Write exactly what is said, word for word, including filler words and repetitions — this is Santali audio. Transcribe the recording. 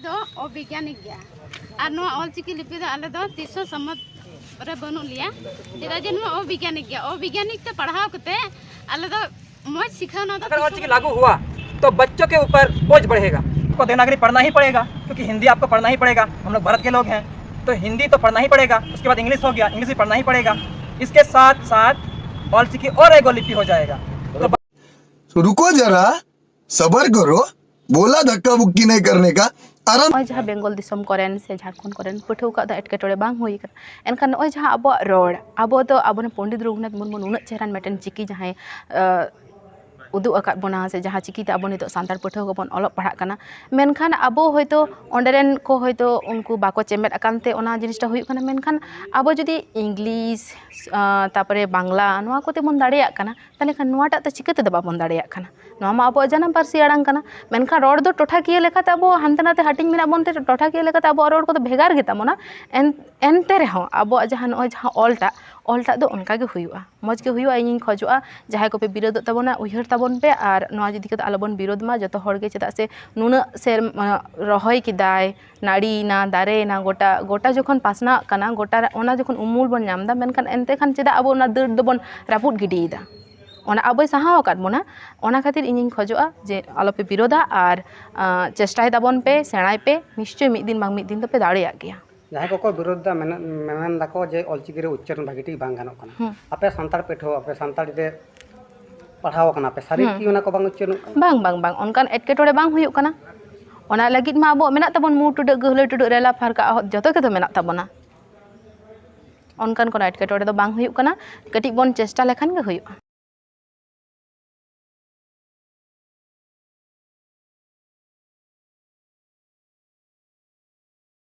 ᱫᱚ ᱚᱵᱤᱜᱽᱜᱟᱱᱤᱠ ᱜᱮᱭᱟ᱾ ᱟᱨ ᱱᱚᱣᱟ ᱚᱞᱪᱤᱠᱤ ᱞᱤᱯᱤ ᱫᱚ ᱟᱞᱮ ᱫᱚ ᱛᱤᱥ ᱦᱚᱸ ᱥᱚᱢᱢᱚᱛ ᱨᱮ ᱵᱟᱹᱱᱩᱜ ᱞᱮᱭᱟ, ᱪᱮᱫᱟᱜ ᱡᱮ ᱱᱚᱣᱟ ᱚᱵᱤᱜᱽᱜᱟᱱᱤᱠ ᱜᱮᱭᱟ᱾ ᱚᱵᱤᱜᱽᱜᱟᱱᱤᱠ ᱛᱮ ᱯᱟᱲᱦᱟᱣ ᱠᱟᱛᱮ ᱟᱞᱮ ᱫᱚ ᱢᱚᱡᱽ ᱥᱤᱠᱷᱟᱹᱣᱱᱟ ᱫᱚ अगर और चीज़ लागू हुआ तो बच्चों के ऊपर बोझ बढ़ेगा। आपको देवनागरी पढ़ना ही पड़ेगा, क्योंकि हिंदी आपको पढ़ना ही पड़ेगा। हम लोग भारत के लोग हैं, तो हिंदी तो पढ़ना ही पड़ेगा। उसके बाद इंग्लिश हो गया, इंग्लिश भी पढ़ना ही पड़ेगा। इसके साथ साथ और चीज़ की और एगो लिपि हो जाएगा। तो तो रुको जरा, सबर करो, बोला धक्का मुक्की नहीं करने का, आराम। ᱱᱚᱜᱼᱚᱭ ᱡᱟᱦᱟᱸ ᱵᱮᱝᱜᱚᱞ ᱫᱤᱥᱚᱢ ᱠᱚᱨᱮᱱ ᱥᱮ ᱡᱷᱟᱲᱠᱷᱚᱸᱰ ᱠᱚᱨᱮᱱ ᱯᱟᱹᱴᱷᱩᱣᱟᱹ ᱠᱚᱣᱟᱜ ᱫᱚ ᱮᱴᱠᱮᱴᱚᱬᱮ ᱵᱟᱝ ᱦᱩᱭ ᱠᱟᱱᱟ, ᱮᱱᱠᱷᱟᱱ ᱱᱚᱜᱼᱚᱭ ᱡᱟᱦᱟᱸ ᱟᱵᱚᱣᱟᱜ ᱨᱚᱲ, ᱟᱵᱚ ᱫᱚ ᱟᱵᱚᱨᱮᱱ ᱯᱚᱱᱰᱤᱛ ᱨᱚᱜᱷᱩᱱᱟᱛᱷ ᱢᱩᱨᱢᱩ ᱱᱩᱱᱟᱹᱜ ᱪᱮᱦᱨᱟᱱ ᱢᱤᱫᱴᱮᱱ ᱪᱤᱠᱤ ᱡᱟᱦᱟᱸᱭ, ᱟᱸ, ᱩᱫᱩᱜ ᱟᱠᱟᱫ ᱵᱚᱱᱟ, ᱥᱮ ᱡᱟᱦᱟᱸ ᱪᱤᱠᱤᱛᱮ ᱟᱵᱚ ᱱᱤᱛᱚᱜ ᱥᱟᱱᱛᱟᱲ ᱯᱟᱹᱴᱷᱩᱣᱟᱹ ᱠᱚᱵᱚᱱ ᱚᱞᱚᱜ ᱯᱟᱲᱦᱟᱜ ᱠᱟᱱᱟ, ᱢᱮᱱᱠᱷᱟᱱ ᱟᱵᱚ ᱦᱚᱭᱛᱳ ᱚᱸᱰᱮ ᱨᱮᱱ ᱠᱚ ᱦᱚᱭᱛᱳ ᱩᱱᱠᱩ ᱵᱟᱠᱚ ᱪᱮᱢᱮᱫ ᱟᱠᱟᱱ ᱛᱮ ᱚᱱᱟ ᱡᱤᱱᱤᱥᱴᱟ ᱦᱩᱭᱩᱜ ᱠᱟᱱᱟ᱾ ᱢᱮᱱᱠᱷᱟᱱ ᱟᱵᱚ ᱡᱩᱫᱤ ᱤᱝᱞᱤᱥ, ᱟᱸ, ᱛᱟᱨᱯᱚᱨᱮ ᱵᱟᱝᱞᱟ, ᱱᱚᱣᱟ ᱠᱚᱛᱮ ᱵᱚᱱ ᱫᱟᱲᱮᱭᱟᱜ ᱠᱟᱱᱟ, ᱛᱟᱦᱚᱞᱮ ᱠᱷᱟᱱ ᱱᱚᱣᱟᱴᱟᱜ ᱫᱚ ᱪᱤᱠᱟᱹ ᱛᱮᱫᱚ ᱵᱟᱵᱚᱱ ᱫᱟᱲᱮᱭᱟᱜ ᱠᱟᱱᱟ? ᱱᱚᱣᱟ ᱢᱟ ᱟᱵᱚᱣᱟᱜ ᱡᱟᱱᱟᱢ ᱯᱟᱹᱨᱥᱤ ᱟᱲᱟᱝ ᱠᱟᱱᱟ᱾ ᱢᱮᱱᱠᱷᱟᱱ ᱨᱚᱲ ᱫᱚ ᱴᱚᱴᱷᱟᱠᱤᱭᱟᱹ ᱞᱮᱠᱟᱛᱮ ᱟᱵᱚ ᱦᱟᱱᱛᱮ ᱱᱟᱛᱮ ᱦᱟᱹᱴᱤᱧ ᱢᱮᱱᱟᱜ ᱵᱚᱱ ᱛᱮ ᱴᱚᱴᱷᱟᱠᱤᱭᱟᱹ ᱞᱮᱠᱟᱛᱮ ᱟᱵᱚᱣᱟᱜ ᱨᱚᱲ ᱠᱚᱫᱚ ᱵᱷᱮᱜᱟᱨ ᱜᱮᱛᱟ ᱵᱚᱱᱟ᱾ ᱮᱱ-, ᱮᱱᱛᱮ ᱨᱮᱦᱚᱸ ᱟᱵᱚᱣᱟᱜ ᱡᱟᱦᱟᱸ ᱱᱚᱜᱼᱚᱭ ᱡᱟᱦᱟᱸ ᱚᱞᱴᱟᱜ, ᱚᱞᱴᱟᱜ ᱫᱚ ᱚᱱᱠᱟ ᱜᱮ ᱦᱩᱭᱩᱜᱼᱟ, ᱢᱚᱡᱽ ᱜᱮ ᱦᱩᱭᱩᱜᱼᱟ᱾ ᱤᱧᱤᱧ ᱠᱷᱚᱡᱚᱜᱼᱟ ᱡᱟᱦᱟᱸᱭ ᱠᱚᱯᱮ ᱵᱤᱨᱳᱫᱚᱜ ᱛᱟᱵᱚᱱᱟ, ᱩᱭᱦᱟᱹᱨ ᱛᱟᱵᱚᱱ ᱯᱮ ᱟᱨ ᱱᱚᱣᱟ ᱤᱫᱤ ᱠᱟᱛᱮ ᱟᱞᱚᱵᱚᱱ ᱵᱤᱨᱳᱫ ᱢᱟ ᱡᱚᱛᱚ ᱦᱚᱲ ᱜᱮ᱾ ᱪᱮᱫᱟᱜ ᱥᱮ ᱱᱩᱱᱟᱹᱜ ᱥᱮᱨᱢᱟ ᱨᱚᱦᱚᱭ ᱠᱮᱫᱟᱭ, ᱱᱟᱹᱲᱤᱭᱮᱱᱟ, ᱫᱟᱨᱮᱭᱮᱱᱟ, ᱜᱚᱴᱟ, ᱜᱚᱴᱟ ᱡᱚᱠᱷᱚᱱ ᱯᱟᱥᱱᱟᱜ ᱠᱟᱱᱟ, ᱜᱚᱴᱟ ᱨᱮ ᱚᱱᱟ ᱡᱚᱠᱷᱚᱱ ᱩᱢᱩᱞ ᱵᱚᱱ ᱧᱟᱢ ᱮᱫᱟ, ᱢᱮᱱᱠᱷᱟᱱ ᱮᱱᱛᱮ ᱠᱷᱟᱱ ᱪᱮᱫᱟᱜ ᱟᱵᱚ ᱚᱱᱟ ᱰᱟᱹᱨ ᱫᱚᱵᱚᱱ ᱨᱟᱹᱯᱩᱫ ᱜᱤᱰᱤᱭᱮᱫᱟ? ᱚᱱᱟ ᱟᱵᱚᱭ ᱥᱟᱦᱟᱣ ᱟᱠᱟᱫ ᱵᱚᱱᱟ᱾ ᱚᱱᱟ ᱠᱷᱟᱹᱛᱤᱨ ᱤᱧᱤᱧ ᱠᱷᱚᱡᱚᱜᱼᱟ ᱡᱮ ᱟᱞᱚᱯᱮ ᱵᱤᱨᱳᱫᱟ ᱟᱨ, ᱟᱸ, ᱪᱮᱥᱴᱟᱭ ᱛᱟᱵᱚᱱ ᱯᱮ, ᱥᱮᱬᱟᱭ ᱯᱮ, ᱱᱤᱥᱪᱳᱭ ᱢᱤᱫ ᱫᱤᱱ ᱵᱟᱝ ᱢᱤᱫ ᱫᱤᱱ ᱫᱚᱯᱮ ᱫᱟᱲᱮᱭᱟᱜ ᱜᱮᱭᱟ᱾ ᱡᱟᱦᱟᱸᱭ ᱠᱚᱠᱚ ᱵᱤᱨᱳᱫ ᱫᱟ, ᱢᱮᱱ, ᱢᱮᱢᱮᱱ ᱫᱟᱠᱚ ᱡᱮ ᱚᱞᱪᱤᱠᱤ ᱨᱮ ᱩᱪᱪᱟᱨᱚᱱ ᱵᱷᱟᱹᱜᱤ ᱴᱷᱤᱠ ᱵᱟᱝ ᱜᱟᱱᱚᱜ ᱠᱟᱱᱟ᱾ ᱦᱩᱸ᱾ ᱟᱯᱮ ᱥᱟᱱᱛᱟᱲ ᱯᱟᱹᱴᱷᱩᱣᱟᱹ, ᱟᱯᱮ ᱥᱟᱱᱛᱟᱲᱤ ᱛᱮ ᱯᱟᱲᱦᱟᱣ ᱠᱟᱱᱟ ᱯᱮ, ᱥᱟᱹᱨᱤ ᱦᱩᱸ᱾ ᱠᱤ ᱚᱱᱟ ᱠᱚ ᱵᱟᱝ ᱩᱪᱪᱟᱨᱚᱱᱚᱜ ᱠᱟᱱᱟ? ᱵᱟᱝ, ᱵᱟᱝ, ᱵᱟᱝ, ᱚᱱᱠᱟᱱ ᱮᱴᱠᱮᱴᱚᱬᱮ ᱵᱟᱝ ᱦᱩᱭᱩᱜ ᱠᱟᱱᱟ᱾ ᱚᱱᱟ ᱞᱟᱹᱜᱤᱫ ᱢᱟ ᱟᱵᱚᱣᱟᱜ ᱢᱮᱱᱟᱜ ᱛᱟᱵᱚᱱ ᱢᱩ ᱴᱩᱰᱟᱹᱜ, ᱜᱟᱹᱦᱞᱟᱹ ᱴᱩᱰᱟᱹᱜ, ᱨᱮᱞᱟ ᱯᱷᱟᱨᱠᱟ ᱚᱦᱚᱫ ᱡᱚᱛᱚ ᱜᱮᱛᱚ ᱢᱮᱱᱟᱜ ᱛᱟᱵᱚᱱᱟ᱾ ᱚᱱᱠᱟᱱ ᱠᱳᱱᱳ ᱮᱴᱠᱮᱴᱚᱬᱮ ᱫᱚ ᱵᱟᱝ ᱦᱩᱭᱩᱜ ᱠᱟᱱᱟ, ᱠᱟᱹᱴᱤᱡ ᱵᱚᱱ ᱪᱮᱥᱴᱟ ᱞᱮᱠᱷᱟᱱ ᱜᱮ ᱦᱩᱭᱩᱜᱼᱟ᱾